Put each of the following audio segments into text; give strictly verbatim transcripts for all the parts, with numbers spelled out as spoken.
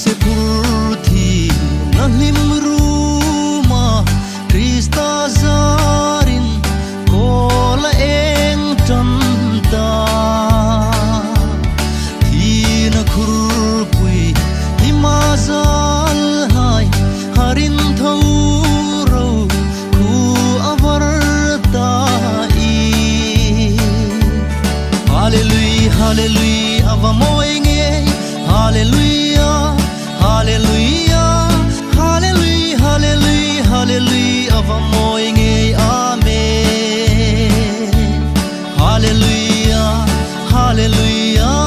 Sepul thina hlim rum a, Khrista zâr in kawl a eng tan ta. Thina khurpui hima zâl hai, har in tho ro khu a var ta i. Hallelujah, hallelujah, a va mawi ngei. Hallelujah, hallelujah, hallelujah, hallelujah, hallelujah, a va mawi ngei. Amen. Hallelujah, hallelujah,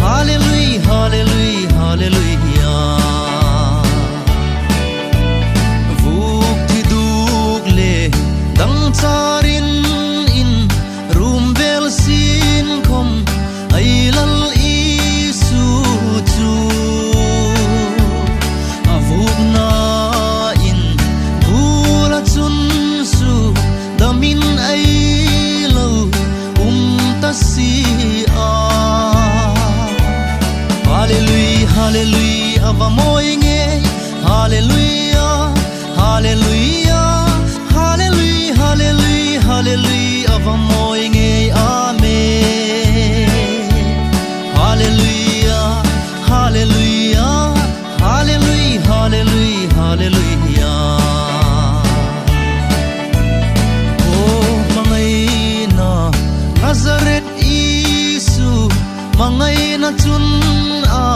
hallelujah, hallelujah, hallelujah. Vuk thiduk le dangchâr in, in rum vêl sin khawm, ei Lal Isu chu a vukna in bul ah chun sukdam in ei lo um ta si a. Hallelujah, hallelujah, a va mawi ngei. Hallelujah, hallelujah, hallelujah, hallelujah, hallelujah, a va mawi ngei. Amen. Hallelujah, hallelujah, hallelujah, hallelujah, hallelujah. Aw, hmangaina Nazareth Isu, hmangaina chun a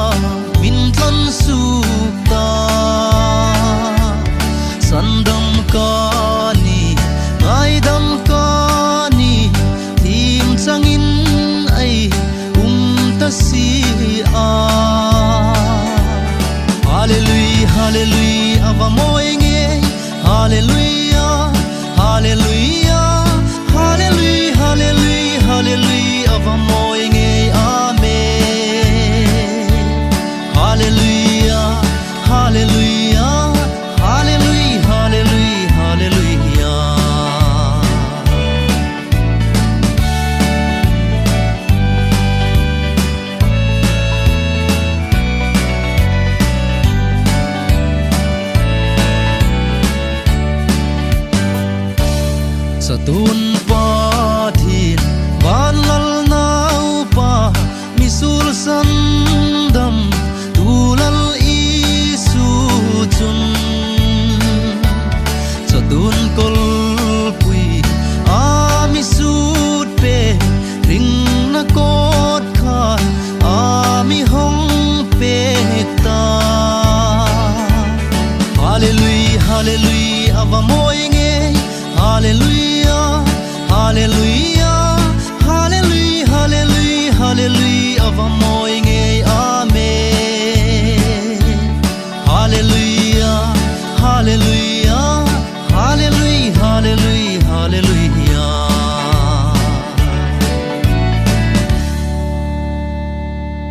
min tlan suk ta. Sandam ka ni, ngaidam ka ni, thim chang in ei um ta si a. Hallelujah, hallelujah, a va mawi ngei. Hallelujah, hallelujah, hallelujah, hallelujah, hallelujah, a va mawi ngei. Amen. Hallelujah, hallelujah, hallelujah, hallelujah, hallelujah. Chatu'n